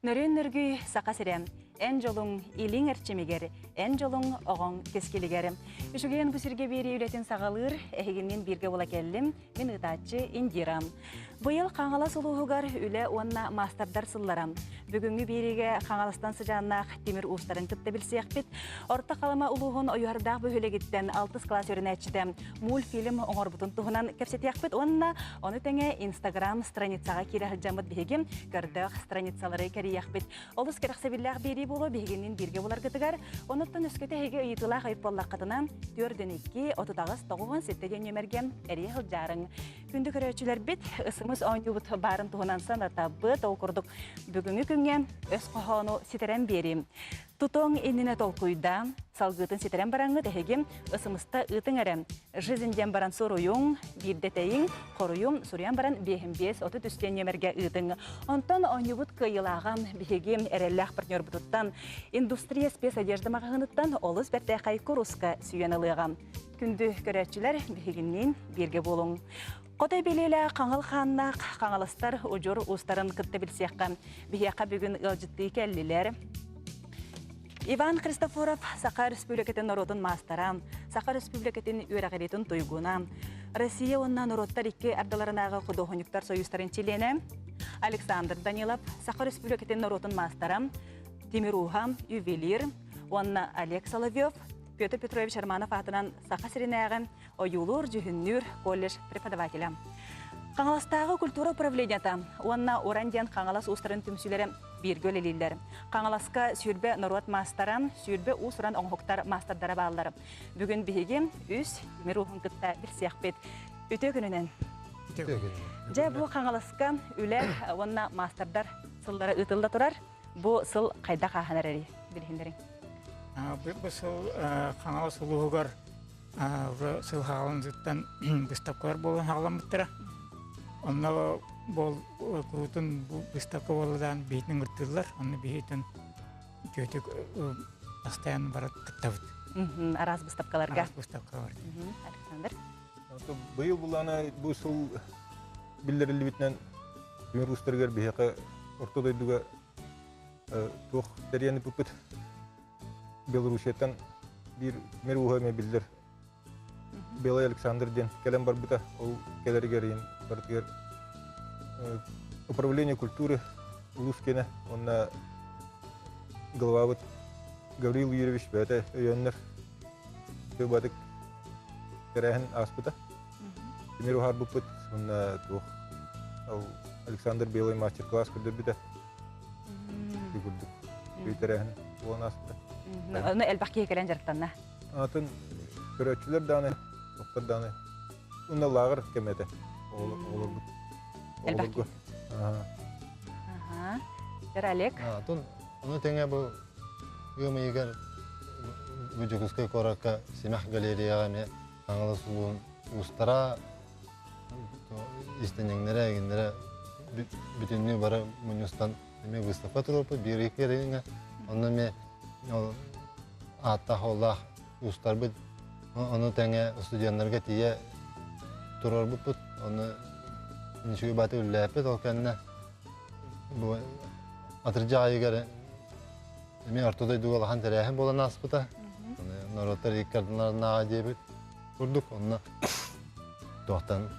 Нөрүөн нөргүй Саха сирэ, эн дьолуҥ илиҥ эрчимигэр, эн дьолуҥ оҕоҥ кэскилигэр. Үчүгэйин бу сиргэ биэрии үлэтин саҕалыыр, эһигинниин бииргэ буола кэллим, мин ыытааччы Индира. Быйыл Хаҥалас улууһугар үлэ уонна маастардар сыллара. Бүгүҥҥү биэриигэ Хаҥаластан сыдьааннаах тимир уустарын кытта билсиэхпит. Орто Халыма улууһун Ойуһардаах бөһүөлэгиттэн алтыс кылаас үөрэнээччитэ мультфильм оҥорбутун туһунан кэпсэтиэхпит уонна ону тэҥэ Инстаграм страницаҕа киирэ сылдьаммыт биһиги көрдөөх страницалары кэрийиэхпит. Олус кэрэхсэбиллээх биэрии буолуо биһигинниин бииргэ буларгытыгар. Онуттан өскөтө эһиги ыйытыылаах ыйыт буоллаххытына, 4 2 38 97 диэн нүөмэргэ эрийэ сылдьаарыҥ. Күндү көрөөччүлэрбит, ысымыс оонньуубут баарын туһунан санатабыт. Ол курдук бүгүҥҥү күҥҥэ өс хоһоону ситэрэн биэриим. Тутуоҥ иннинэ толкуйдаан, салгыытын ситэрэн бараҥҥыт эһиги ысымыста ыытыҥ эрэ. Жизнь диэн баран суруйуҥ, биирдэ тэйиҥ, хоруйуҥ, суруйан баран биэһин биэс 33 диэн нүөмэргэ ыытыҥ. Онтон оонньуубут кыайыылааҕа биһиги эрэллээх партнербутуттан Индустрия спецодежда маҕаһыыныттан олус бэртээхэй куруска сүүйэн ылыаҕа. Күндү көрөөччүлэр, биһигинниин бииргэ буолуҥ. Хотой билиилээх хаҥыл хааннаах хаҥаластар удьур уустарын кытта билсиэххэ. Биһиэхэ бүгүн ыалдьыттыы кэллилэр. Иван Христофоров Саха Республикатын норуотун маастара, Саха Республикатын үөрэҕириитин туйгуна, Россия уонна норуоттар икки ардыларынааҕы худуоһунньуктар союзтарын чилиэнэ, Александр Данилов Саха Республикатын норуотун маастара, Тимир Ууһа, ювелир уонна Олег Соловьев, Петр Петрович Романов аатынан Саха сиринээҕи ойуулуур-дьүһүннүүр колледж преподавателэ. Хаҥаластааҕы культура управлениета уонна Уран диэн Хаҥалас уустарын түмсүүлэрэ бииргэ үлэлииллэр. Хаҥаласка 20 норуот маастара, 20 уус-уран оҥоһуктар маастардара бааллар. Бүгүн биһиги үс тимир ууһун кытта билсиэхпит. Үтүө күнүнэн! Дьэ, бу Хаҥаласка үлэ уонна маастардар сыллара ыытылла турар. Бу сыл хайдах ааһан эрэрий? Билиһиннэриҥ. Бу сыл Хаҥалас улууһугар сыл хаалынзыттан выставкалар буолан хаҕаламмыттара. Онно бол куруутун бу выставка буолладаан биһитин ыҥыртыыллар. Онно биһитин үтүөтүк бастаан барат кыттабыт. Араас выставкаларга. Араас выставкалар. Александр. Быйыл булана бу сыл биллэриллибитинэн Түмэр уустарыгар биһиэхэ орто дойдуга туох тэрийэн ыппыппыт Белоруссияттан биир мир ууһа эмиэ биллэр Белый Александр диэн кэлэн барбыта. Ол кэлэригэр иһин барытыгар управление культуры улуус киэнэ уонна главабыт Гаврил Юрьевич бэйэтэ өйөөннөр тыыбатык тэрээһин ааспыта. Тимир уһаарбыппыт уонна туох ол Александр Белый мастер-класс көрдөрбүтэ. Ити курдук үчүгэй тэрээһин буолан ааспыта. Ону элбэх киһи кэлэн дьарыктанна. Атын көрөөччүлэр даҕаны, доктор даҕаны уонна лааҕыр кэмэ этэ. Оҕолорбут. Элбэх киһи. Дьэр Олег. Атын ону тэҥэ бу ыам ыйыгар бу Дьокуускай куоракка Симэх галереяҕа эмиэ Хаҥалас улууһун уустара, иистэнньэҥнэрэ, эҥиннэрэ бүтүннүү бары мунньустан эмиэ выставка туруорбут биир ый кэриҥэ. Онно эмиэ ол ааттаах-уоллаах уустарбыт ону тэҥэ студеннарга тиийэ туруорбуппут. Ону үчүгэй бааты үлэлээппит. Ол кэннэ бу атырдьах айыгар Эмиэ Орто дойдуга улахан тэрээһин буолан ааспыта. Норуоттар икки ардыларынааҕы диэбит курдук. Онно туохтан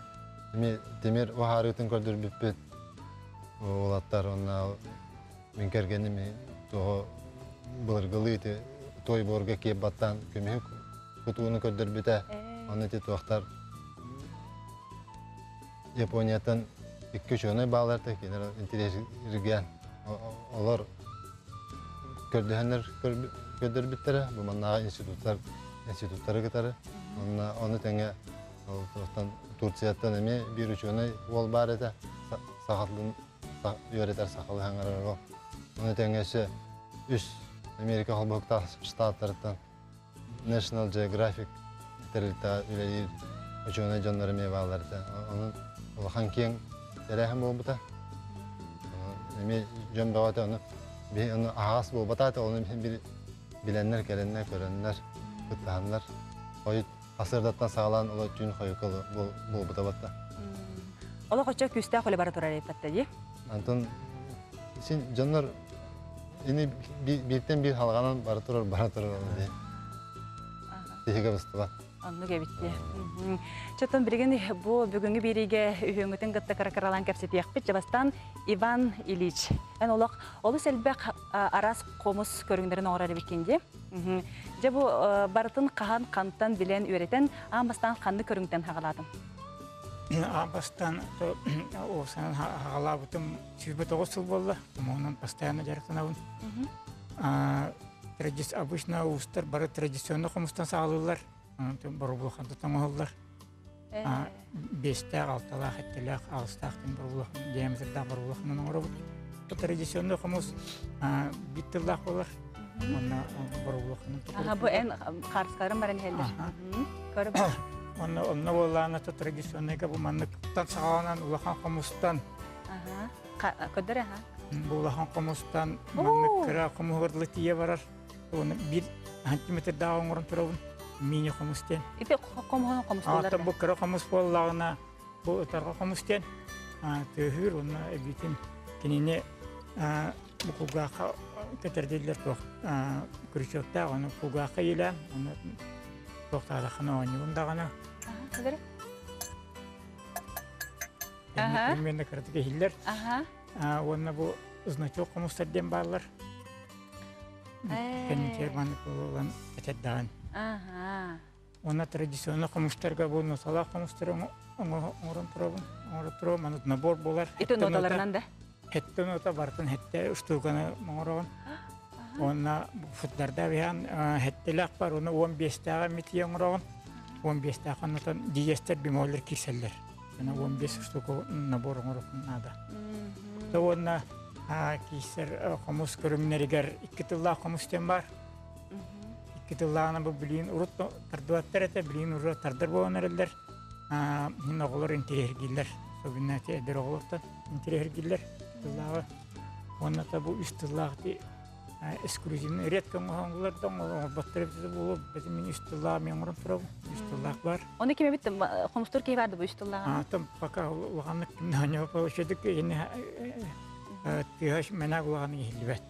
эмиэ тимир уһаарыытын көрдөрбүппүт. Уолаттар онно мин кэргэним туоһу былыргылыы ити той буорга киэп баттаан көмүһү кутууну көрдөрбүтэ. Онно ити туохтар Японияттан икки учуонай баалар кинилэр интириэһиргээн олор көрдөһөннөр көрдөрбүттэрэ бу маннааҕы институттар институттары кытары онно ону тэҥэ ол Турцияттан эмиэ биир учуонай уол баар этэ сахалын үөрэтэр сахалыы хаҥарар уол ону тэҥэ өссө үс Америка холбоһуктаах штаттарыттан National Geographic тэрилтэҕэ үлэлиир учуонай дьоннор эмиэ бааллар этэ. Онон улахан киэҥ тэрээһин буолбута. Эмиэ дьон бөҕөтө ону биһи ону аһаҕас буолбатаата, ону билэннэр, кэлэннэр, көрөннөр, кыттыһаннар хойут сарсыардаттан саҕалаан оло түүн хойукка буолбута батта. Олох оччо күүстээх үлэ бара турар эппэтте дии. Антон син дьоннор Ини бииртэн биир халҕанан бара турар, бара турар ол дии. Тиһигэ быстыбат. Оннук эбит дии. Чотон билигин бу бүгүҥҥү биэриигэ үһүөҥҥүтүн кытта кыра-кыралаан кэпсэтиэхпит. Дьабастан Иван Ильич. Эн олох олус элбэх араас хомус көрүҥнэрин оҥорор эбиккин дии. Дьэ бу барытын хаһан, хантан билэн, үөрэтэн, аан бастаан ханнык көрүҥтэн хаҕалаатыҥ? Аан бастаан уопсайынан хаҕалаабытым 29 сыл буолла. Онон постоянно дьарыктанабын. Обычно уустар бары традиционно хомустан саҕалыыллар. Боробулухантан оҥоһуллар. Биэстээх, алталаах, эттэлээх, аҕыстаах диэн боробулухан, диаметрдаах боробулуханан оҥоробут. Традиционный хомус биир тыллаах буолар. Уонна боробулуханан Аха, бу эн хаарыскаларын баран иһэллэр. Көрө Онно онно буоллаҕына традиционныйга бу манныктан саҕаланан улахан хомустан Көрдөр аха. Бу улахан хомустан маннык кыра хомуһугар дылы тиийэ барар. Оны бир сантиметрдаах оҥорон турабын. Мини хомус диэн. Ити хомуһун хомустуулар. Аттан бу кыра хомус буоллаҕына бу ытарҕа хомус диэн тыаһыыр уонна эбиитин кинини бу кулгаахха кэтэрдиллэр туох крючоктаах ону кулгаахха иилээн ону туохтаатаххына оонньугун даҕаны. Примерно кыратык иһиллэр. Уонна бу значок хомустар диэн бааллар. Кэнникигэр маннык ылан этэрдэҕин. Уонна традиционный хомустарга бу ноталаах хомустары оҥорон турабын. Оҥоро турабын. Маннык набор буолар. Ити ноталарынан да? Хетте нота бартын хетте штуканы оҥороҕун. Уонна футдарда биһан хеттелээх бар, уонна 15-тээҕи митие оҥороҕун. 15-тээх оннотон диестер бемоллер киирсэллэр. Аны 15 штука набор оҥоруохпун наада. Уонна киирсэр хомус көрүҥнэригэр икки тыллаах хомус диэн баар. Икки тыллааҕына бу билиин урут тардыбаттар этэ, билиин урут тардар буолан эрэллэр. Мин оҕолор интэриэһиргииллэр. Особенно эти эдэр оҕолортон интэриэһиргииллэр тыллааҕы. Уонна бу үс тыллаах эксклюзивный редко оҥоһуллар да оҥорботтор эбитэ буолуо бэтим мин үс тыллаах мен оҥорон турабын үс тыллаах бар Оны ким эбит хомустур киһи барды бу үс тыллааҕа там пока улаханнык кимнааньа получедык ини тыһаш мэнэк улаханнык иһиллибэт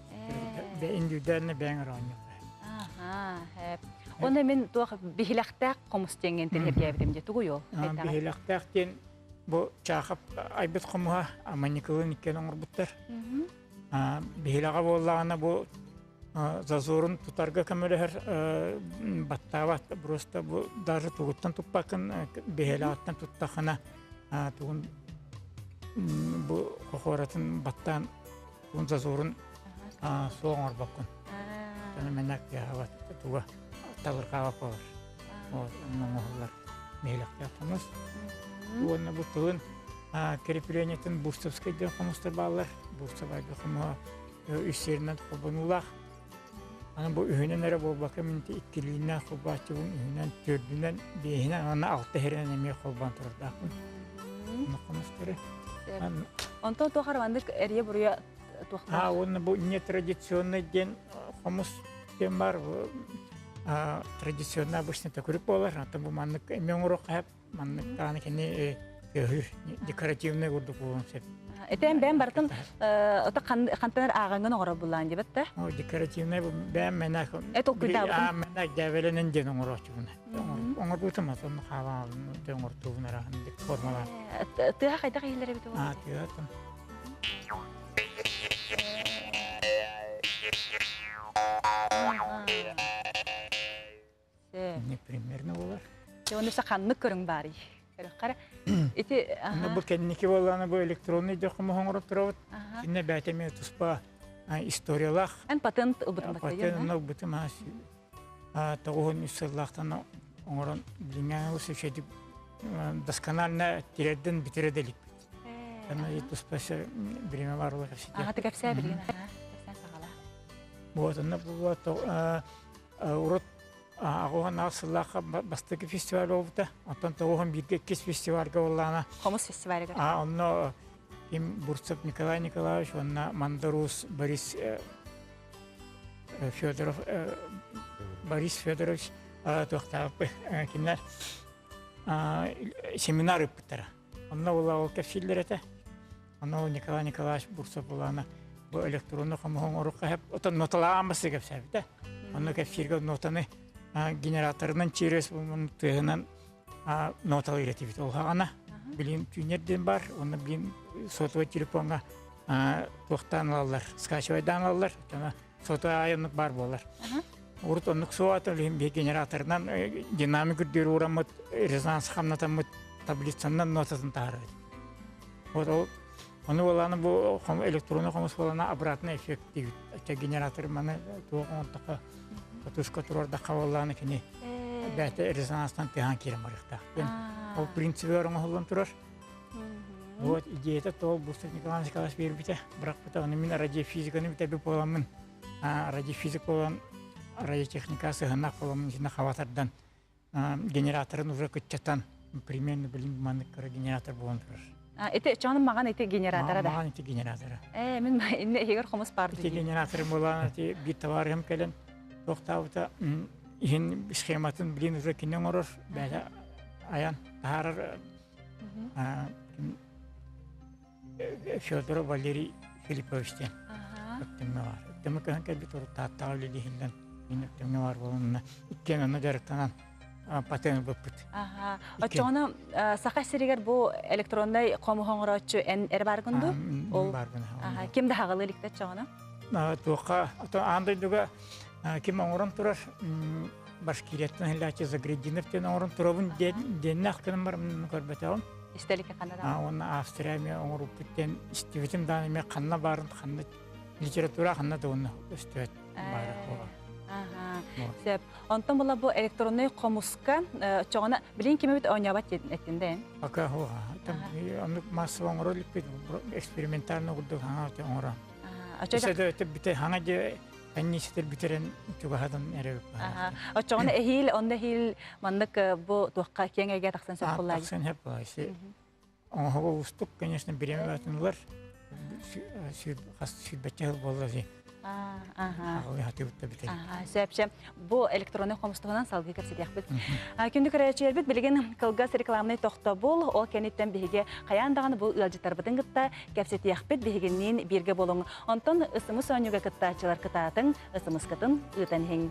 индивидуально бэйэҥ оонньуу Оны мен туох биһилэхтээх хомус диэҥҥин тилһэргээбитим дии тугуй ол биһилэхтээх диэн бу чаахап айбыт хомуһа аманньыкылын иккиэн оҥорбуттар Биһилэҕэ буоллаҕына бу зазорун тутарга көмөлөһөр баттаабат просто бу даже тугуттан туппаккын биһилэҕиттэн туттаххына тугун бу хохуоратын баттаан тугун зазорун суох оҥорбоккун. Мэнэк туга талырҕаабат буолар. Вот оҥоһуллар биһилэхтээх хомус. Уонна бу тылын Креплениетын Бурцевскай диэн хомустар бааллар. Бурцевайга хомуһа үс сиринэн холбонуулаах. Аны бу үһүнэн эрэ буолбакка мин иккилиинэн холбооччубун үһүнэн, төрдүнэн, биэһинэн уонна алта иһэринэн эмиэ холбоон турардаахпын. Хомустары. Онтон туох араманнык эрийэ-буруйа туохтаах? А уонна бу нетрадиционный диэн хомус диэн бар. Традиционный обычно төкүрүк буолар. Атын бу маннык эмиэ оҥоруохха Маннык даҕаны кини көһүр декоративный курдук буолуон сөп. Этэн бэйэм барытын ото хантан ааҕаҥҥын оҥорор буллаан диэбэт да? О, декоративный бэйэм мэнэк Эт толкуйдаабытым. Мэнэк дээбэлэнэн диэн оҥорооччубун. Оҥорбутум атын хаалаан оҥортуубун арахан формалаан. Тыаха хайдах иһиллэр эбит Аа, тыаха там. Не примерно болар. Оны ханнык көрүҥ баарый? Көрөххө Ити Бу кэнники буоллаана бу электронный дьоххомо оҥорон турабыт. Кинне бэйэтэ эмиэ туспа историялаах. Эн патент ылбытым Патент ылбытым 93 сыллаахтан оҥорон билиҥҥэ олус үчүгэйдик досконально тириэрдэн бүтэрэ да иликпит. Аны туспа бириэмэ баар буолар кэпсэтиэ. Аха, кэпсээ билигин. Кэпсээн саҕала. Вот, онно буолла урут Аҕуһан аҕыс сыллаахха бастакы фестиваль буолбута. Оттон тоҕуһун бииргэ иккис фестивальга буоллаҕына. Хомус фестивалыгар. А онно ким Бурцев Николай Николаевич уонна Мандарус Борис Федоров Борис Федорович туохтаабыппы кинилэр семинар ыыппыттара. Онно була ол кэпсииллэр этэ. Онно Николай Николаевич Бурцев булаана. Бу электронный хомуһу оҥоруохха сөп. Отон ноталаан басты кэпсээбитэ. Онно кэпсииргэ нотаны генераторынан через тыаһынан ноталыыр этибит. Ол хаҕана билин тюнер диэн бар, онно билин сотовой телефоҥҥа туохтаан ылаллар, скачивайдаан ылаллар, сотовой аайы оннук баар буолар. Урут оннук суоҕа, билин биһи генераторынан динамик үрдүөр уураммыт, резонанс хамнатаммыт таблицанан нотатын таһаарабыт. Вот ол Ону буолааны бу электронный хомус буолана обратный эффект диибит. Ача генератор маны туох оҥортохо катушка туруордахха буоллааны кини бэйэтэ резонанстан тыаһаан киирэн барыахтаах. Ол принцибигэр оҥоһуллан турар. Вот идеята то Густав Николаевич Николаевич биэрбитэ. Бырахпыта. Ону мин радиофизиканы бүтэрбит буоламмын, радиофизик буолан радиотехника сыһыннаах буоламмын итиннэ хаба тардан генераторын уже кыччатан примерно билин маннык кыра генератор буолан турар. Ити чону маҕан ити генератора да? Маҕан ити генератора. Э, мин инне иһигэр хомус баар Ити генератор буолан ити биир товарыһым кэлэн туохтаабыта иһин схематын билин уже кини оҥорор бэйэтэ айан таһаарар Федоров Валерий Филиппович диэн Өктөмҥө баар. Өктөмҥө көһөн кэлбит урут Тааттаҕа үлэлииһиллэн мин Өктөмҥө баар буолан иккиэн онно дьарыктанан патент ылбыппыт. Оччоҕуна Саха сиригэр бу электроннай хомуһу оҥорооччу эн эр бааргын дуу? Ол баарбын. Ким да хаҕылыы иликтэ оччоҕуна? Туохха аан дойдуга ким оҥорон турар Башкирияттан иһиллээччи Загрединов диэн оҥорон турабын диэннээх гынан баран көрбөтөҕүм. Истэлики ханна да? Уонна Австрия эмиэ оҥоруппут диэн истибитим даҕаны эмиэ ханна баарын ханна литература ханна да уонна өстүбэт баара буолар. Сөп. Онтон була бу электронный хомуска чоҕуна билин кимибит оонньообот диэн эттин да эн? Пока хуха. Оннук массово оҥоро иликпит экспериментально курдук хаҥа оҥоро. Бүтэ хаҥа дьэ Энниситер бүтэрэн чугаһатан эрэ Оччоҕуна эһиил, онно эһиил маннык бу туохха киэҥ эйгэ тахсан сөп буоллаа. Тахсан сөп буоллаа. Оҥоһуга уустук, конечно, бириэмэ баатынылар. Хас сүүрбэччэ сыл буолла дии. Сөп, бу электронный хомус туһунан салгыы кэпсэтиэхпит. Күндү көрөөччүлэрбит билигин кылгас рекламный тохтобул, ол кэнниттэн биһиги хайаан даҕаны бу ыалдьыттарбытын кытта кэпсэтиэхпит, биһигинниин бииргэ буолуҥ. Онтон ысымыс оонньууга кыттааччылар кытаатыҥ, ысымыскытын ыытан иһиҥ.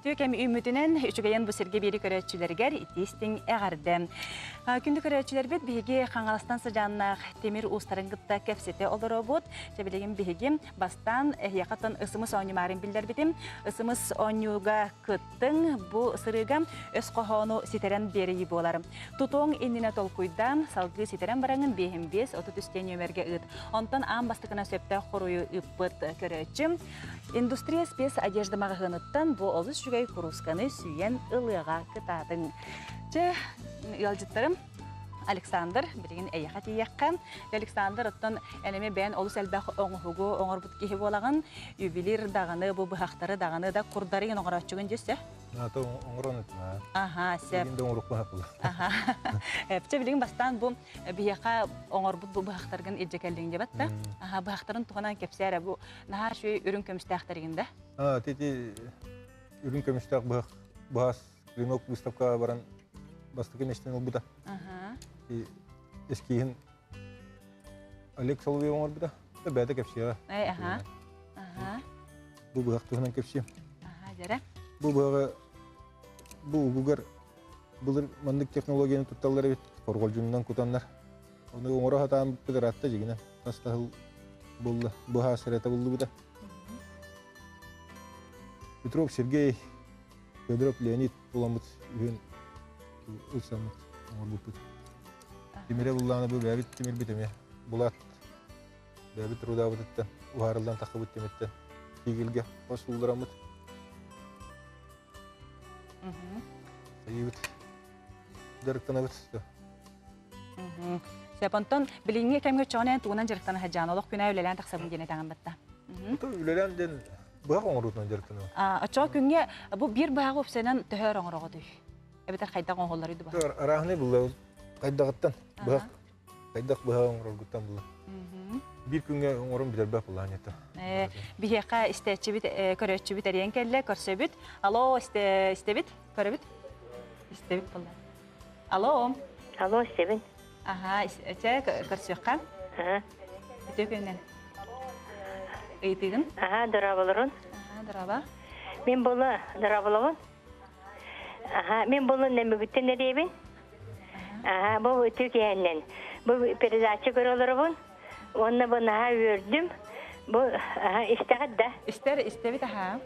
Үтүө кэм үүммүтүнэн үчүгэйэн бу сиргэ биэри көрөөччүлэригэр итии-истиҥ эҕэрдэ. Күндү көрөөччүлэрбит биһиги Хаҥаластан сыдьааннаах тимир уустарын кытта кэпсэтэ олоробут. Чэ билигин биһиги бастаан эһиэхэ ысымыс оонньумаарын биллэрбитим. Ысымыс оонньууга кыттыҥ бу сырыыга өс хоһоону ситэрэн биэрии буолар. Тутуоҥ иннинэ толкуйдаан, салгыы ситэрэн бараҥын биэһин биэс отут үстэн нүөмэргэ ыыт. Онтон аан бастакынан сөптөөх хоруйу ыыппыт көрөөччү Индустрия спец одежда маҕаһыыныттан бу олус үчүгэй куруусканы сүүйэн ылыаҕа кытаатыҥ. Чэ, ыалдьыттарым, Александр, билигин эйиэхэ тиийиэххэ. Александр, оттон эн эмиэ бэйэн олус элбэх оҥоһугу оҥорбут киһи буолаҕын. Ювелир даҕаны, бу быһахтары даҕаны да курдары гын оҥорооччугун дьүссэ. Ата оҥорон этим. Аха, сөп. Билигин да оҥоруохпун хаппыла. Аха. Эпчэ билигин бастаан бу биһиэхэ оҥорбут бу быһахтаргын илдьэ кэллиҥ диэбэт да. Аха, быһахтарын туһунан кэпсээр бу наһаа үчүгэй үрүҥ көмүстээхтэригин да. А, тити үрүҥ көмүстээх быһах быһаас клинок выставкаҕа баран бастакы миэстэни ылбыта. Аха. Эскиһин Олег Соловьев оҥорбута. Бэйэтэ кэпсиэҕэ. Эй, аха. Аха. Бу быһах туһунан кэпсиэм. Аха, дьэрэ. Бу быһаҕы бу угугар былыр маннык технологияны тутталлар эбит. Хорҕолдьунунан кутаннар. Ону оҥоро сатаан ыраатта дьигинэ. Хас да сыл буолла. Быһа сырата буллубута. Петров Сергей, Федоров Леонид буламмыт үһүн ылсаммыт оҥорбуппут. Тимирэ буллааны бу бэйэбит тимирбит эмиэ. Булат бэйэбит рудабытыттан уһаарыллан таххыбыт тимиртэн тигилгэ хос ууллараммыт. Сайыбыт дьарыктанабыт. Сөп, онтон билиҥҥи кэмҥэ чоҕун тугунан дьарыктана сылдьаҕын? Олох күнэ үлэлээн тахсабын диэн этэҕин батта. Үлэлээн диэн быһах оҥоруутунан дьарыктанабын. Оччоҕо күҥҥэ бу биир быһаҕы уопсайынан төһө өр оҥороҕутуй? Эбэтэр хайдах оҥоһулларый дуба? Арааһынай булла. Хайдаҕыттан быһах хайдах быһа оҥороргуттан булан. Биир күҥҥэ оҥорон бүтэрбэт булаанньата. Биһиэхэ истээччибит, көрөөччүбүт эрийэн кэллэ, көрсөбүт. Алло, истэбит, көрөбүт? Истэбит буолла. Алло. Алло, истэбин. Аха, чэ, көрсүөххэ. Үтүө күнүнэн. Ыйытыгын? Аха, дорооболорун. Аха, дорообо. Мин була, дорооболобун. Аха, мин була нэмүгүттэн эриэбин. Аха, бу үтүө киһиннэн. Бу передача көрө олоробун. Уонна бу наһаа үөрдүм. Бу аха, истэҕит да? Истэр, истэбит аха.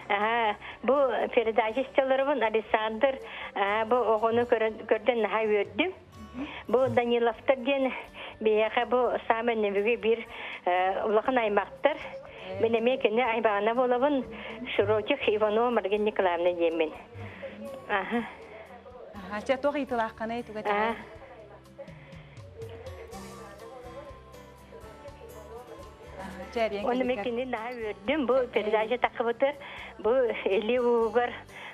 Аха, бу передача истэ олоробун. Александр, аха, бу оҕону көрдөн наһаа үөрдүм. Бу Даниловтар диэн биһиэхэ бу саамай нөмүгү биир улахан аймахтар. Мин эмиэ кини аймаҕына буолабын. Широких Иванова Маргин Николаевна диэммин. Аха. Аха, чэ туох ыйытылааххыный туга этэҕин? Онно мен кини наһаа үөрдүм. Бу передача таххыбытыр. Бу илии уугар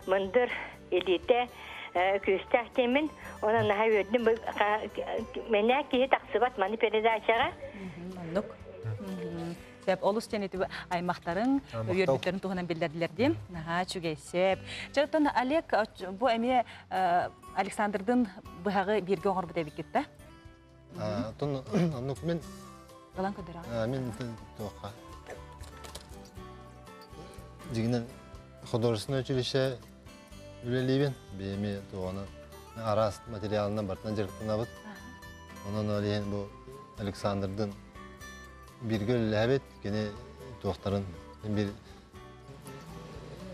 мындыр илиитэ күүстээх диэммин. Онон наһаа үөрдүм. Бу мэнэ киһи тахсыбат маны передачаҕа. Оннук. Сөп, олус диэн ити аймахтарыҥ үөрбүттэрин туһунан биллэрдилэр дии. Наһаа үчүгэй, сөп. Чэ, оттон Олег бу эмиэ Александрдын быһаҕы бииргэ оҥорбут эбиккит да? Оттон оннук мин Ылан көрдөрөҕүн. Мин туохха дьигинэн художественное училище үлэлиибин. Бэйэми туоҕунан араас материалынан барытынан дьарыктанабыт. Онон ол иһин бу Александрдын бииргэ үлэлээбит. Кини туохтарын бир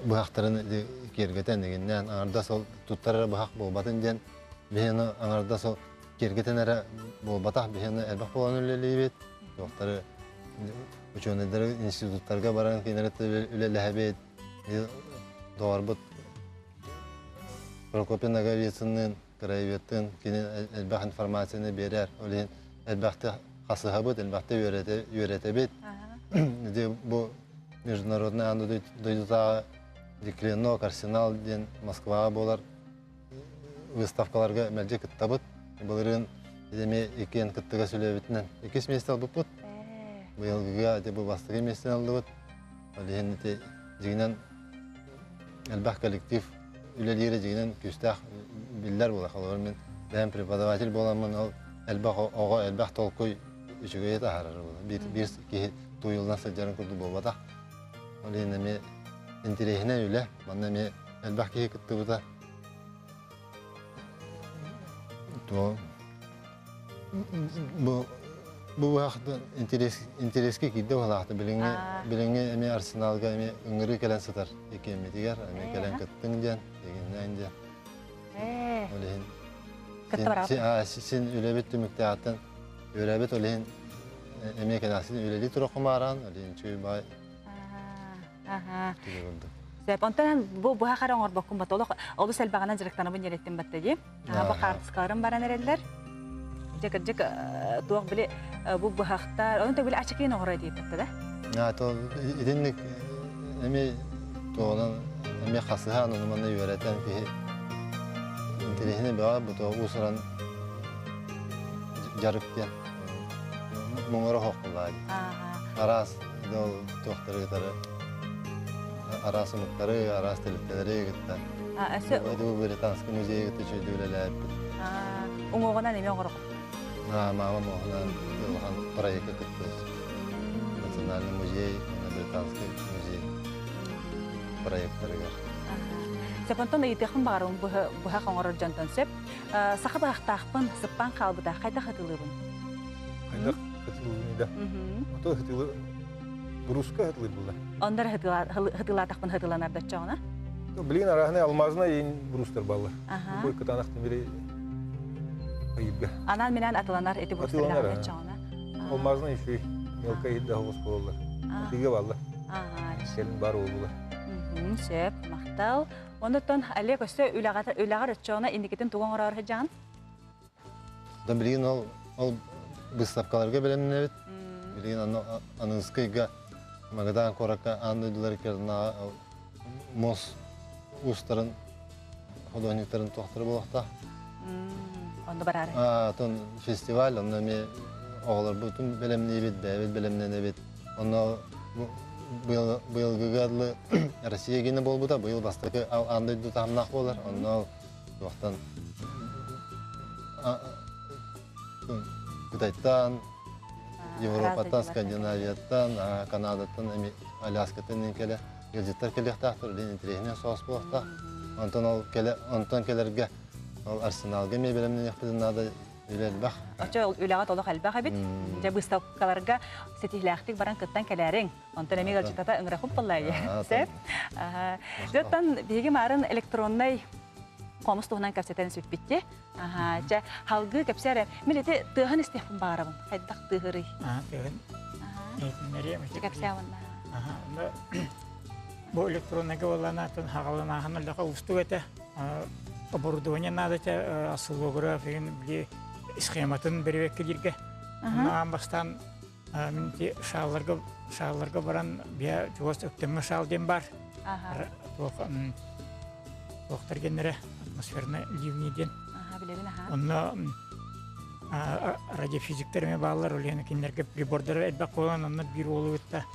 быһахтарын киэргэтэн дигиннээн аҥардас ол туттар эрэ быһах буолбатын диэн биһиэни аҥардас ол киэргэтэн эрэ буолбатах биһиэни элбэх буолан үлэлиибит туохтары учуонайдары институттарга баран кинилэри үлэлэһэбит доҕорбут Прокопий Ноговицынныын краеведтыын кини элбэх информацияны биэрэр ол иһин элбэхтик хасыһабыт элбэхтик үөрэтэбит ити бу международный аан дойдутааҕы Клинок Арсенал диэн Москваҕа буолар выставкаларга мэлдьи кыттабыт. Былырыын эмиэ иккиэн кыттыгас үлэбитинэн иккис миэстэ ылбыппыт. Быйылгыга ити бу бастакы миэстэни ыллыбыт. Ол иһин ити дьиҥинэн элбэх коллектив үлэлиирэ дьиҥинэн күүстээх биллэр буолар. Холобур мин бэйэм преподаватель буоламмын ол элбэх оҕо элбэх толкуй үчүгэйи таһаарар буолар. Биир, биир киһи тууйуллан сылдьарын курдук буолбатах. Ол иһин эмиэ интэриэһинэй үлэ. Манна эмиэ элбэх киһи кыттыбыта. Бу бу быһахты интерес интереске киирдэ быһалаахты билиҥҥи билиҥҥи эмиэ арсеналга эмиэ ыҥырыы кэлэн сытар иккиэммитигэр эмиэ кэлэн кыттыҥ диэн дегиннээн диэн ол иһин син үлэбит түмүктээҕиттэн үөрэбит ол иһин эмиэ кэнэҕэсин үлэлии тура хумааран ол иһин үчүгэй баай Сөп. Онтон бу быһа хара оҥорбоккун бат. Олох олус элбэҕинэн дьарыктанабын диэн батта дии. Бу хаартыскаларым баран эрэллэр. Дьэ кырдьык туох били бу быһахтар, онон били ачыкыйын оҥоро дии батта да. А то итинник эми туоҕунан эми хасыһаан ону манна үөрэтэн киһи интэриэһинэй бөҕө бу туох уусуран дьарык диэн муҥура хоққулаа араас ол туохтары кытары араас омуктары, араас тэрилтэлэри кытта. Өссө Британский музейы кытта үчүгэйдик үлэлээбиппит. Уҥуоҕунан эмиэ оҥороххут? Маама уҥуоҕунан улахан проекка кыттыбыт. Национальный музей уонна Британский музей проекттарыгар. Сөп, онтон ыйытыахпын баҕарабын быһах оҥорор дьонтон сөп. Саха быһахтаахпын, сыппаан хаалбыта, хайдах ытылыыбын? Хайдах ытылыыбын да? Ото ытылы Буруска хытылыр булла. Оннор хытылаатахпын хытыланар доччоҕуна? Билигин арааһынай алмазына иин брустар баллар. Бу кытаанах тимири айырга. Анаан минээн атыланар эти брустар доччоҕуна. Алмазына еще мелко иһит да оҕус болалар. Тыга баллар. Селин бар болулар. Сөп, махтал. Оннуттан Олег өссө үлэҕэр өччоҕуна инникитин тугу оҥороор сылдьаҕын? Да билигин ол ол выставкаларга бэлэмнэнэбит. Билигин аны Аныыскайга Магадан куоракка аан дойдулары кырнаҕа муос уустарын художниктарын туохтара буолуохтаах. Онно бараары. Атын фестиваль, онно эми оҕолорбутун бэлэмниибит, бэйэбит бэлэмнэнэбит. Онно быйылгыга дылы Россия гиэнэ буолбута, быйыл бастакы аан дойду таһымнаах буолар. Онно туохтан Кытайтан, Европаттан, Скандинавияттан, Канадаттан, эми Аляскаттан кэлэ ыалдьыттар кэлиэхтээхтэр, билин интэриэһинэй соҕус буолуохтаах. Онтон ол кэлэ онтон кэлэргэ ол арсеналга эмиэ бэлэмнэниэхпитин наада үлэ элбэх. Оччо үлэҕэ толох элбэх эбит. Дьэ быыстапкаларга ситиһилээхтик баран кыттан кэлээриҥ. Онтон эмиэ ыалдьыттата ыҥырахпыт буоллаа Сөп. Дьоттон биһиги маарын электроннай хомус туһунан кэпсэтэн сүппүтти. Аха, чэ, халгыы кэпсээ эрэ. Мин ити тыаһын истиэхпин баҕарабын. Хайдах тыаһырый? Аа, тыаһын. Иһитиннэриэм. Чэ, кэпсээ уонна. Аха, онно бу электронныйга буолланаатын хаҕаланааһын олохо уустук этэ. Оборудование наада этэ, осциллограф игин били схематын бэрэбиэркэлииргэ. Онно аан бастаан мин ити шаалларга шаалларга баран биэ чугас өктөмҥө шаал диэн баар. Туох туохтар геннэрэ атмосферно ливни диэн. Онно радиофизиктер эмэ бааллар, ол иһин кинилэргэ прибордара элбэх буолан, онно биир уолу кытта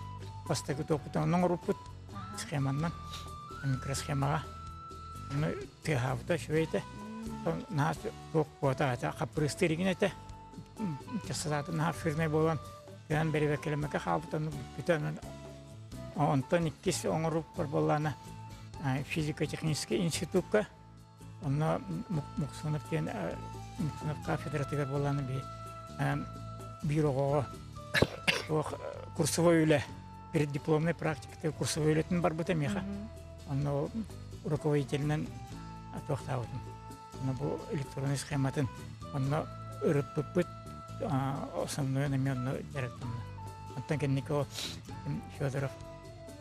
бастакы туохпутун онно оҥорбуппут схеманнан, микросхемаҕа. Ону тыаһаабыта үчүгэй этэ. Наһаа туох буота этэ, хаппырыыстыыр игин этэ. Чассатаатын наһаа обширнай буолан, тыаһан бэрэбиэркэлэммэккэ хаалбыт, ону бүппүтэ. Онтон иккис оҥоруппар буоллаана физико-техническэй институкка онно Муксунов диэн Муксунов кафедратыгар буоллаана биир оҕоҕо туох курсовой үлэ преддипломнай практиката курсовой үлэтин барбыта миэхэ. Онно руководителинэн туохтаабытым. Онно бу электронный схематын онно ырыппыппыт основной эмиэ онно дьарыктанна. Оттон кэнники Федоров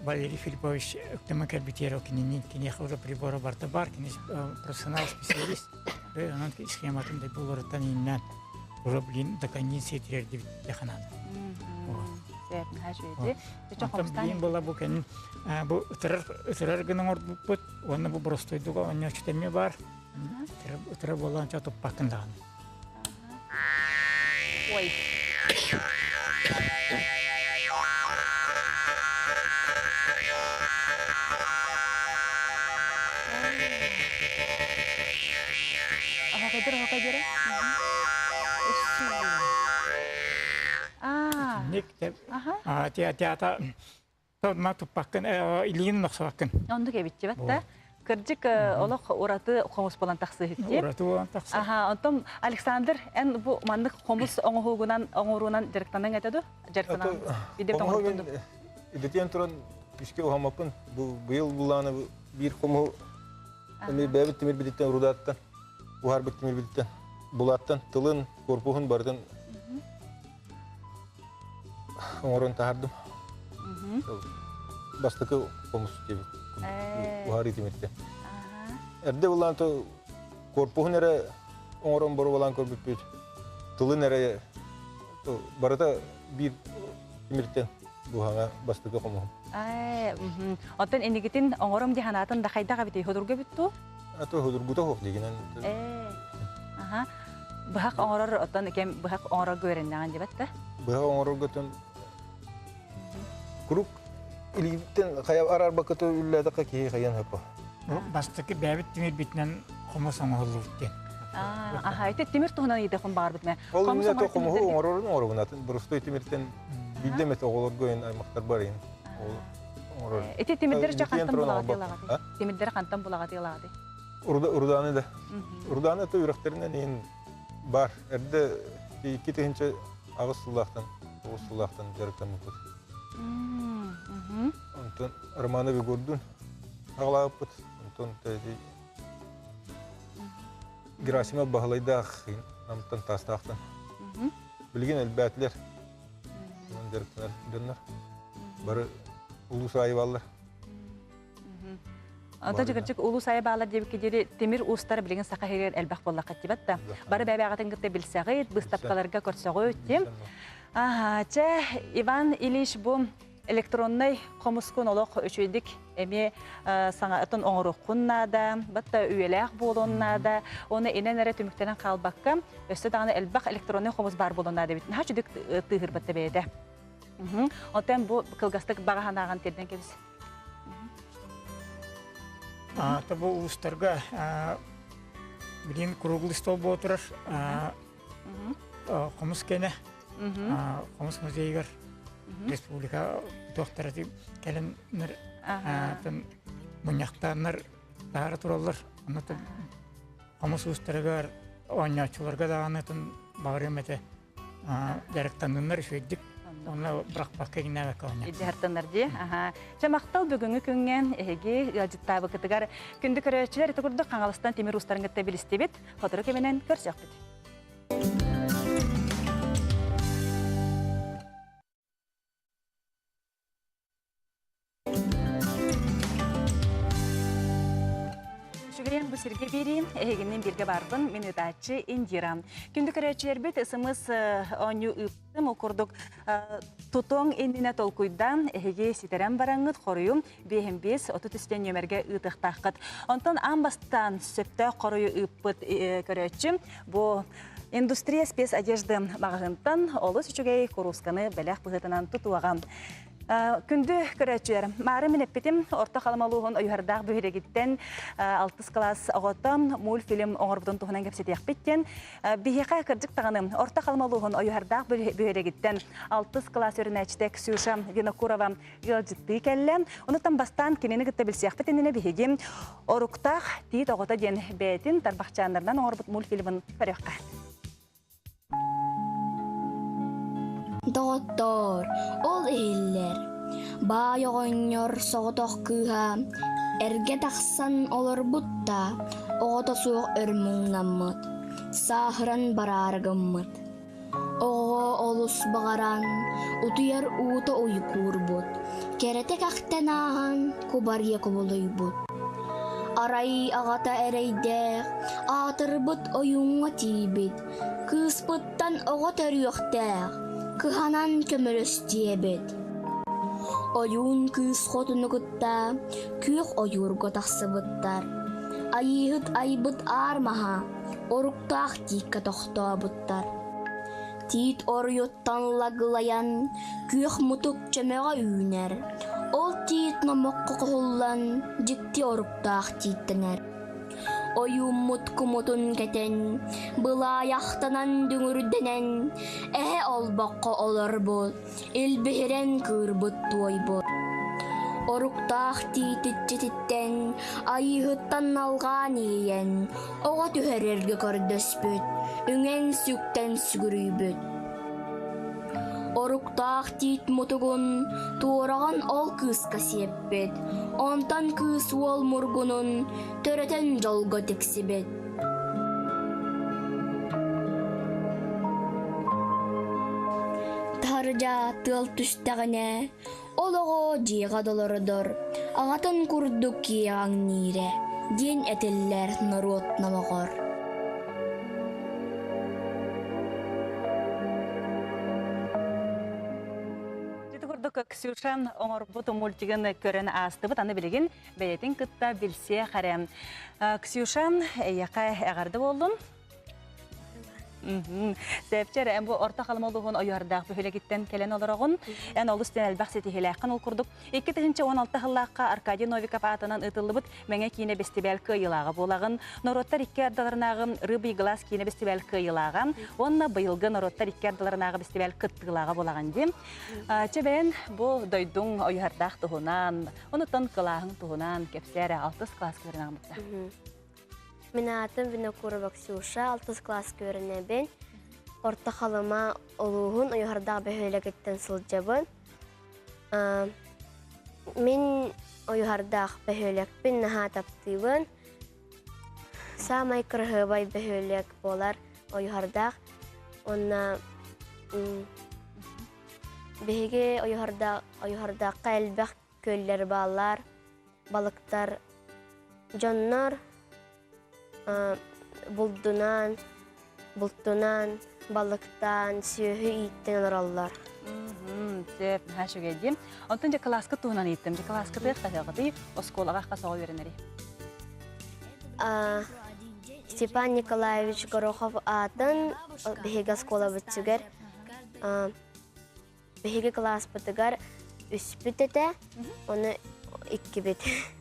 Валерий Филиппович Өктөмө кэлбитигэр кинини киниэхэ уже прибора барыта баар, кини профессионал специалист. Онон схематын да буларыттан ииннээн уже блин до кондиции тириэрдибит диэхэ наада. Оттон була бу кэнин бу ытырар ытырар гына оҥорбуппут уонна бу боростуойдуга оонньооччу эмиэ баар. Ытырар буоллаан ча туппаккын даҕаны. Ой. Оһокойдор оһокойдор. Аа. Ник театр Ма туппаккын, илиин охсубаккын. Оннук эбитчи да. Кырдьык олох ураты хомус болан тахсыһытти. Ураты болан тахсы. Аха, онтон Александр, эн бу маннык хомус оҥоһугунан оҥоруунан дьарыктаныҥ этэ ду? Дьарыктанан. Бидеп тоҥордун. Идэтиэн туран күскэ уһаммаппын. Бу быйыл булааны биир хомуһу эми бэйэбит тимирбититтэн рудаттан, уһарбыт тимирбититтэн, булааттан тылын, корпуһун барытын оҥорон таһардым. Бастакы хомус диэбит. Уһарыы тимиртэн. Эрдэ булаан то корпуһун эрэ оҥорон боруобалаан көрбүппүт. Тылын эрэ барыта биир тимиртэн буһаҥа бастакы хомуһум. Оттон инигитин оҥором дии санаатын да хайдах эбитий худурга бүттүү? А то худургута хуох дигинен. Аха. Быһах оҥорор оттон кем быһах оҥорорго үөрэннэҕин дебет да? Быһах оҥорорго тон курук илииттэн хайа араарбаккыты үллээтэххэ киһи хайан хөпө. Бастакы бэйэбит тимирбитинэн хомус оҥоһуллубут диэн. Аха, ити тимир туһунан ыйдахпын баҕарбыт мэ. Ол иннинэ то хомуһу оҥорорун оҥоробун атын боростуой тимиртэн биирдэ эмит оҕолорго ин аймахтарбар ин оҥорор. Ити тимирдэр ча хантан булаҕатыылаҕатый? Тимирдэр хантан булаҕатыылаҕатый? Урдааны да. Урдааны то үрэхтэринэн иһин бар. Эрдэ 2008 сыллаахтан, 9 сыллаахтан дьарыктаммыппыт. Онтон Романов Егордун аҕалаабыппыт. Онтон Герасимов Баһылайдаах Намтан Таастаахтан. Билигин элбээтилэр. Онон дьарыктанар дьоннор. Бары улуус аайы бааллар. Онтон дьыгырдьык улуус аайы бааллар диэбиккэ диэри тимир уустара билигин саха иһигэр элбэх буоллахха тибэт да. Бары бэйбээҕитин кытта билсэҕит, быыстапкаларга көрсөҕүт тим. Аха, чэ, Иван Ильич бу Электроннай хомускун олох үчүгэйдик эмиэ саҥатын оҥоруоххун наада, батта үйэлээх буолуон наада. Оны инэн эрэ түмүктэнэн хаалбакка, өссө даҕаны элбэх электроннай хомус баар буолуон наада эбит. Наһаа үчүгдүк тыыһырбатта бэйэтэ. Оттон бу кылгастык баҕа санааҕын тиэрдэн кэбис. Ата бу улуустарга билигин круглый стол буола турар. Хомус кэнэ Хомус музейыгар республика туохтара кэлэннэр мунньахтааннар таһара тураллар. Онно хомус уустарыгар оонньооччуларга даҕаны баҕарыам этэ дьарыктанныннар үчүгэйдик онно бырахпакка иҥнээбэккэ оонньоо. Дьарыктаннар дии. Аха. Чэ махтал бүгүҥҥү күҥҥэ эһиги ыалдьыттаабыкытыгар күндү көрөөччүлэр ити курдук Хаҥаластан тимир уустарын кытта билистибит. Сотору кэминэн көрсүөхпүт. Үчүгэйин бу сиргэ биэриим, эһигиннин бииргэ баарбын, мин ыытааччы Индира. Күндү көрөөччүлэрбит СМС оонньуу ыыптым, ол курдук тутуоҥ иннинэ толкуйдаан, эһиги ситэрэн бараҥҥыт хоруйум биэһин биэс отут үстэн нүөмэргэ ыытыахтааххыт. Онтон аан бастаан сөптөөх хоруйу ыыппыт көрөөччү бу Индустрия спецодежды маҕаһыынтан олус үчүгэй куруусканы бэлэх быһыытынан тутуоҕа. Күндү көрөөччүлэр, маары мин эппитим, Орто Халыма улууһун Ойуһардаах бөһүөлэгиттэн алтыс кылаас оҕото мультфильм оҥорбутун туһунан кэпсэтиэхпит диэн. Биһиэхэ кырдьык даҕаны Орто Халыма улууһун Ойуһардаах бөһүөлэгиттэн алтыс кылаас үөрэнээччитэ Ксюша Винокурова ыалдьыттыы кэллэ. Онуттан бастаан кинини кытта билсиэхпит иннинэ биһиги Оруктаах тиит оҕото диэн бэйэтин тарбахчааннарынан оҥорбут мультфильмын көрүөххэ. Доҕоттоор, ол иһиллэр. Баай оҕонньор соҕотох кыыһа эргэ тахсан олорбут да, оҕото суох өр муҥнаммыт, сааһыран бараары гыммыт. Оҕоҕо олус баҕаран, утуйар уута уйгуурбут, кэрэтэ кэхтэн ааһан кубарыйа кубулуйбут. Арай аҕата эрэйдээх, аатырбыт ойууҥҥа тиийбит, кыыспыттан оҕо төрүөхтээх, кыһанан көмөлөс диэбит. Ойуун кыыс хотуну кытта күөх ойуурга тахсыбыттар. Айыыһыт айбыт аар маһа Оруктаах тииккэ тохтообуттар. Тиит оруйуттан лаглайан, күөх мутук чөмөҕө үүнэр. Ол тиит номоххо хоһуллан, дьикти оруктаах тииттэнэр. Ойууммут кумутун кэтэн, былаайахтанан дүҥүрдэнэн, эһэ олбоххо олорбут, илбиһирэн кыырбыт туойбут. Оруктаах тиит иччититтэн, айыыһыттан налҕаан иэйэн, оҕо түһэрэргэ көрдөспүт, үҥэн-сүктэн сүгүрүйбүт. Оруктаах тиит мутугун туораҕын ол кыыска сиэппит, онтон кыыс уол мургунун төрөтөн дьолго тиксибит. Таһырдьа тыал түстэҕинэ, ол оҕо дьиэҕэ долородор, аҕатын курдук киэҕэҥниирэ, диэн этиллэр норуот номоҕор. Ити курдук Ксюша оҥорбут мультигын көрөн аастыбыт. Аны билигин бэйэтин кытта билсиэх эрэ. Ксюша, эйиэхэ эҕэрдэ буоллун. Сэпчэр, эн бу орто халыма улууһун ойуһардаах бөһүөлэгиттэн кэлэн олороҕун. Эн олус диэн элбэх ситиһиилээххин ол курдук 2016 сыллаахха Аркадий Новиков аатынан ыытыллыбыт Мэҥэ киинэ бэстибээл кыайыылааҕа буолаҕын. Норуоттар икки ардыларынааҕы Рыбий глаз киинэ бэстибээл кыайыылааҕа уонна быйылгы норуоттар икки ардыларынааҕы бэстибээл кыттыылааҕа буолаҕын дии. Чэ бэйэн бу дойдуҥ ойуһардаах туһунан, Онуттан кылааһыҥ туһунан кэпсээ эрэ, алтыс кылааска үөрэнэҕин бытта. Мин аатым Винокурова Ксюша, алтыс кылааска үөрэнэбин. Орто Халыма улууһун Ойуһардаах бөһүөлэгиттэн сылдьабын. Мин Ойуһардаах бөһүөлэкпин наһаа таптыыбын. Саамай кыраһыабай бөһүөлэк буолар Ойуһардаах. Уонна Биһиги Ойуһардаахха элбэх күөллэр бааллар, балыктар, дьоннор булдунан, бултунан, балыктаан, сүөһү ииттэн олороллор. Сөп, наһаа үчүгэй дии. Онтон дьэ кылааска туһунан ыйыттым. Дьэ кылааскытыгар хаһыаҕытый, оскуолаҕа хас оҕо үөрэнэрий? Степан Николаевич Горохов аатын биһиги оскуолабыт сүгэр. Биһиги кылааспытыгар үспүт этэ, ону иккибит.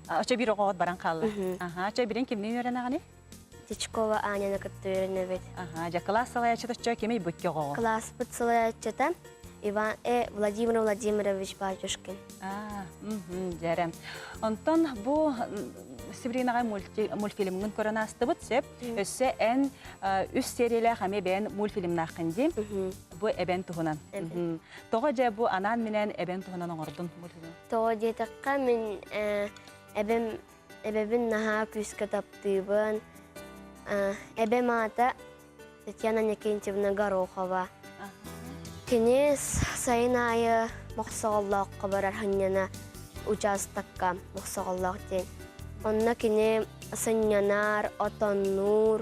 Очо биир оҕоҕут баран хаалла. Аха, очо бирин кимниин үөрэнэҕиний? Тичкова Аняны кытта үөрэнэбит. Аха, дьэ кылаас салайааччыта оччо кимий бу икки оҕоҕо? Кылааспыт салайааччыта Иван Владимир Владимирович Батюшкин. Аа, дьэрэ. Онтон бу Сибиринаҕа мультфильмҥын көрөн аастыбыт, сөп. Өссө эн үс сериялээх эмиэ бэйэн мультфильмнааххын дии. Бу эбэн туһунан. Тоҕо дьэ бу анаан-минээн эбэн туһунан оҥордун мультфильм? Тоҕо диэтэххэ, мин эбэм эбэбин наһаа күүскэ таптыыбын. Эбэм аата Татьяна Никитьевна Горохова. Кини сайын аайы Мохсоҕоллооххо барар сынньана учаастакка Мохсоҕоллоох диэн. Онно кини сынньанар, отоннуур,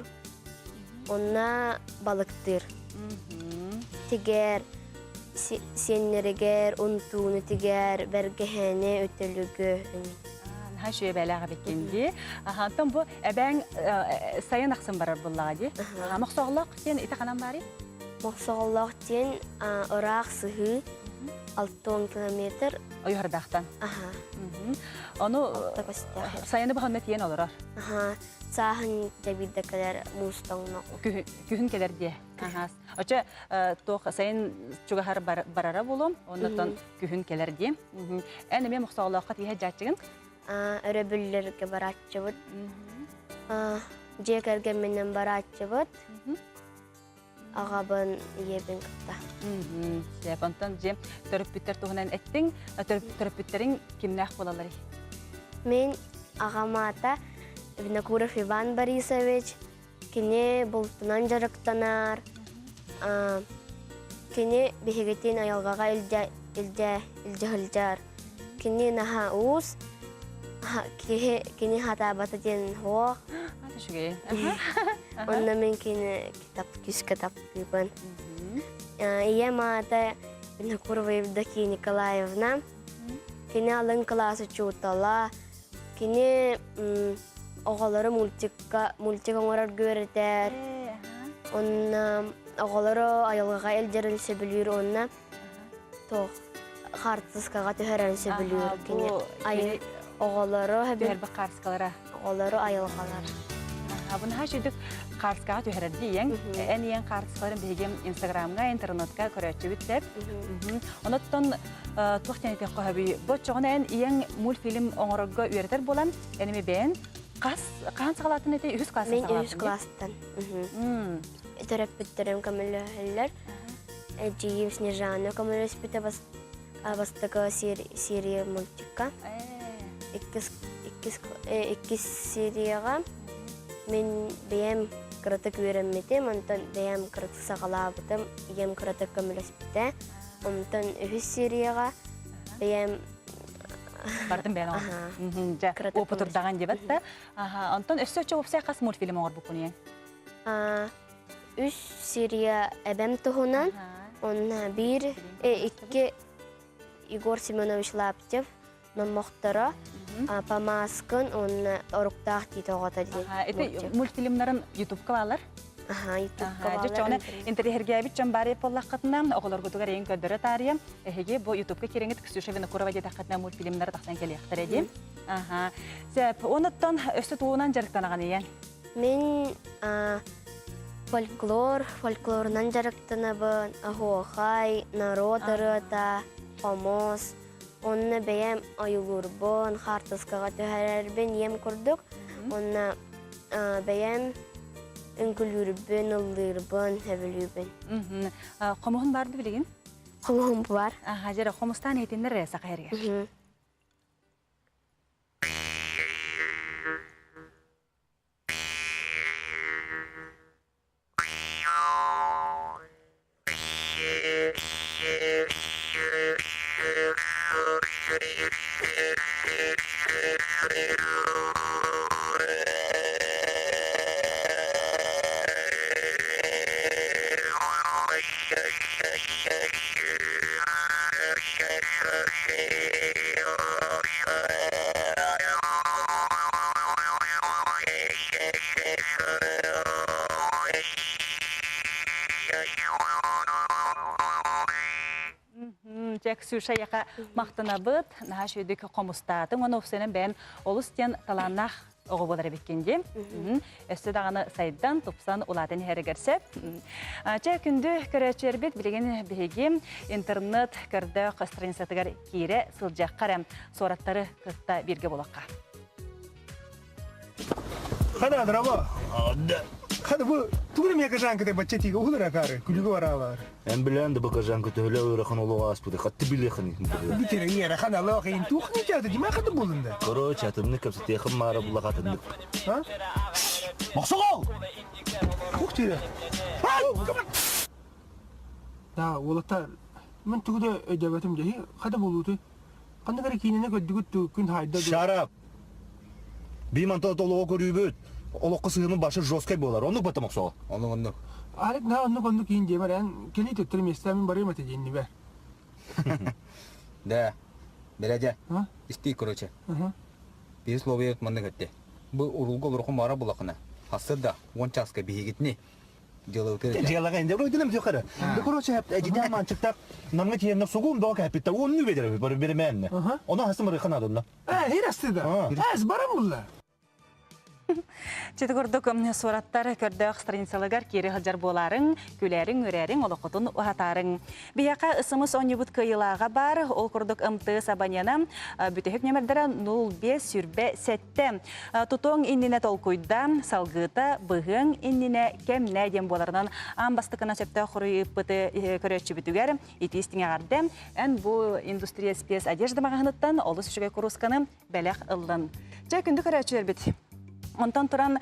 онно балыктыыр. Тигэр, сиэннэригэр унтууну тигэр, бэргэһэни, үтүлүгү. Наһаа үчүгэй бээлээх эбиккин дии. Онтон бу эбээҥ сайын ахсын барар буллаҕа дии. Мохсоҕоллоох диэн ити ханан баарый? Мохсоҕоллоох диэн ыраах сыһыы 60 километр. Ойуһардаахтан. Аха. Ону сайыны баһанна тиийэн олорор. Аха. Сааһын дьэбиирдэ кэлэр муус тоҥно. Күһүн кэлэр дии. Аха. Очо туох сайын чугаһар барара буолуом, оннотон күһүн кэлэр дии. Эн эмиэ Мохсоҕолооххо тииһэ дьааччыгын? Өрөбүллэргэ барааччыбыт. Дьиэ кэргэмминэн барааччыбыт. Аҕабын, ийэбин кытта. Сөп, онтон дьиэ төрөппүттэр туһунан эттиҥ. Төрөппүттэриҥ кимнээх буолалларый? Мин аҕам аата Винокуров Иван Борисович. Кини бултунан дьарыктанар. Кини биһигитин айылҕаҕа илдьэ илдьэ илдьэ сылдьар. Кини наһаа уус, киһи кини хатаабата диэн суох. Үчүгэй. Онно мин кини китап күүскэ таптыыбын. Ийэм аата Винокурова Евдокия Николаевна. Кини алын кылаас учуутала. Кини оҕолору мультикка мультик оҥорорго үөрэтэр. Онно оҕолору айылҕаҕа илдьэрин сөбүлүүр уонна туох хаартыскаҕа түһэрэн сөбүлүүр кини айы оҕолору түһэрбит хаартыскалара оҕолору айылҕалар Абынаһа үчүгдүк хаартыскаҕа түһэрэрди ийэҥ. Эн ийэҥ хаартыскаларын биһиги Инстаграмҥа, интернетка көрөөччүбүт сөп. Оноттон туох диэн этиэххэ сөбүй? Бу оччоҕуна эн ийэҥ мультфильм оҥорорго үөрэтэр буолан, эн эми бэйэн хас хаһан саҕалаатын этэй? Үһүс класстан Мин үһүс класстан. Төрөппүттэрим көмөлөһөллөр. Эдьиийим Снежана көмөлөспүтэ бастакы серия мультикка. Иккис, иккис, иккис серияҕа мин бэйэм кыратык үөрэммитим, онтон бэйэм кыратык саҕалаабытым, ийэм кыратык көмөлөспүтэ. Онтон үһүс серияҕа бэйэм Бардым бэйэн оҥорбут. Дьэ, опытырдаҕан диэбэт да. Онтон өссө өчө уопсай хас мультфильм оҥорбуккун ийэҥ? Үс серия эбэм туһунан, онно биир, икки Егор Семенович Лаптев номохторо, Памааскын уонна Оруктаах тиит оҕото диэн. Ити мультфильмнарын ютубка баалар? Аха, ютубка баалар. Дьэ, чоҕуна интэриэһиргээбит дьон баар буоллаххытына, оҕолоргутугар эйин көрдөрө таарыйа, эһиги бу ютубка киирэҥит Ксюша Винокурова диэтэххитинэ мультфильмнары тахсан кэлиэхтэрэ дии. Аха. Сөп, онуттан өссө тугунан дьарыктанаҕын ийэн? Мин фольклор, фольклорунан дьарыктанабын, оһуохай, норуот ырыата, хомус. Онно бэйэм ойуулуурбун, хаартыскаҕа түһэрэрбин ийэм курдук. Онно бэйэм үҥкүүлүүрбүн, ыллыырбын, сөбүлүүбүн. Хомуһун баар дуу билигин? Хомуһум баар. Аха, дьэ, хомустаан иһитиннэр эрэ саха эригэр. Чэ, Ксюша яха махтанабыт, наһаа үчүгэйдик хомустаатыҥ, уонна уопсайынан бэйэн олус диэн талааннаах оҕо буолар эбиккин дии. Өссө даҕаны сайдан, тупсан, улаатан иһэригэр сөп. Чэ, күндү көрөөччүлэрбит, билигин биһиги интернет көрдөөх страницатыгар киирэ сылдьыахха эрэ, суораттары кытта бииргэ буолуохха. Хана драба. Хана бу тугу эмиэ кажанкытай бачча тиигэ уһулар акаары күлүгү бараалар. Эн билэн да бакажанка төһөлө ыарахан олоҕу ааспыты хатты билиэхин Бүтэрэ ыарахан алоох иин туох ничаата димэ хаты булунда. Короче, атыннык кэпсэтиэхим маара буллах атыннык. А? Мохсоҕол! Ух ты! Да, уолаттар, мен тугу да өйдөбөтүм дьэһи, хата булууту. Ханнык эрэ киинэни көрдүгүт дуу, күн хайда дуу? Шарап! Бимантан толоҕо көрүүбүт. Олоххо сыһыанын башы жесткай буолар. Оннук бата мохсоҕо. Оннук оннук. Арик на оннук оннук киин диэмэр эн кэлии төттөрү миэстэ мин барыам этэ диэннибэр. Да. Бэрээдьэ. Истии короче. Биир слово маннык этте. Бу урулга олорохун баара булахына. Хасыр да он часка биһигитини Дьыалаҕа инде өйдөнөм диэхэрэ. Да короче, эдитэ манчыктак намга тиэннэ сугум доо кэппитте уонну бедер бар беременне. Оны хасым ырыхан адынна. Э, хир да. Эс барам булла. Чити курдук сураттар көрдөөх страницалыгар киири сылдьар буолаарыҥ, күлээриҥ, үөрээриҥ, олоххутун уһатаарыҥ. Биһиэхэ ысымыс оонньуубут кыайыылааҕа баар, ол курдук МТС абонена бүтэһик нүөмэрдэрэ 05 сүрбэ 7. Тутуоҥ иннинэ толкуйда, салгыыта, быһыаҥ иннинэ кэмнэ диэн буоларынан аан бастакынан сөптөөх хоруй ыыппыты көрөөччүбүтүгэр итии истиҥэҕэрдэ эн бу индустрия спец одежда маҕаһыыныттан олус үчүгэй куруусканы бэлэх ыллын. Дьэ, күндү көрөөччүлэрбит, Онтон туран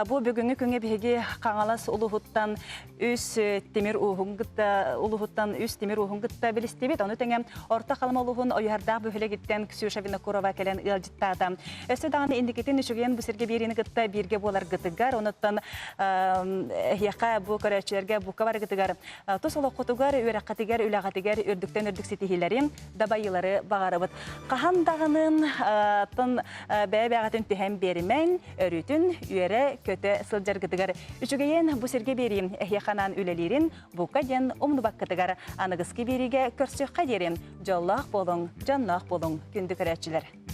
бу бүгүҥҥү күҥҥэ биһиги Хаҥалас улууһуттан үс тимир ууһун кытта улууһуттан үс тимир ууһун кытта билистибит. Ону тэҥэ Орто Халыма улууһун Ойуһардаах бөһүөлэгиттэн Ксюша Винокурова кэлэн ыалдьыттаата. Өссө даҕаны инникитин үчүгэйин бу сиргэ биэриини кытта бииргэ буоларгытыгар, онуттан эһиэхэ бу көрөөччүлэргэ бука барыгытыгар тус олоххутугар, үөрэххитигэр, үлэҕитигэр үрдүктэн үрдүк ситиһиилэри, дабайыылары баҕарабыт. Хаһан даҕаны тын бэйэ-бэйэҕитин түһэн биэримэҥ, өрүүтүн үөрэ-көтө сылдьаргытыгар үчүгэйин бу сиргэ биэриим эһиэхэ анаан үлэлиирин бука диэн умнубаккытыгар аныгыскы биэриигэ көрсүөххэ диэри дьоллоох буолуҥ, дьонноох буолуҥ, күндү көрөөччүлэр.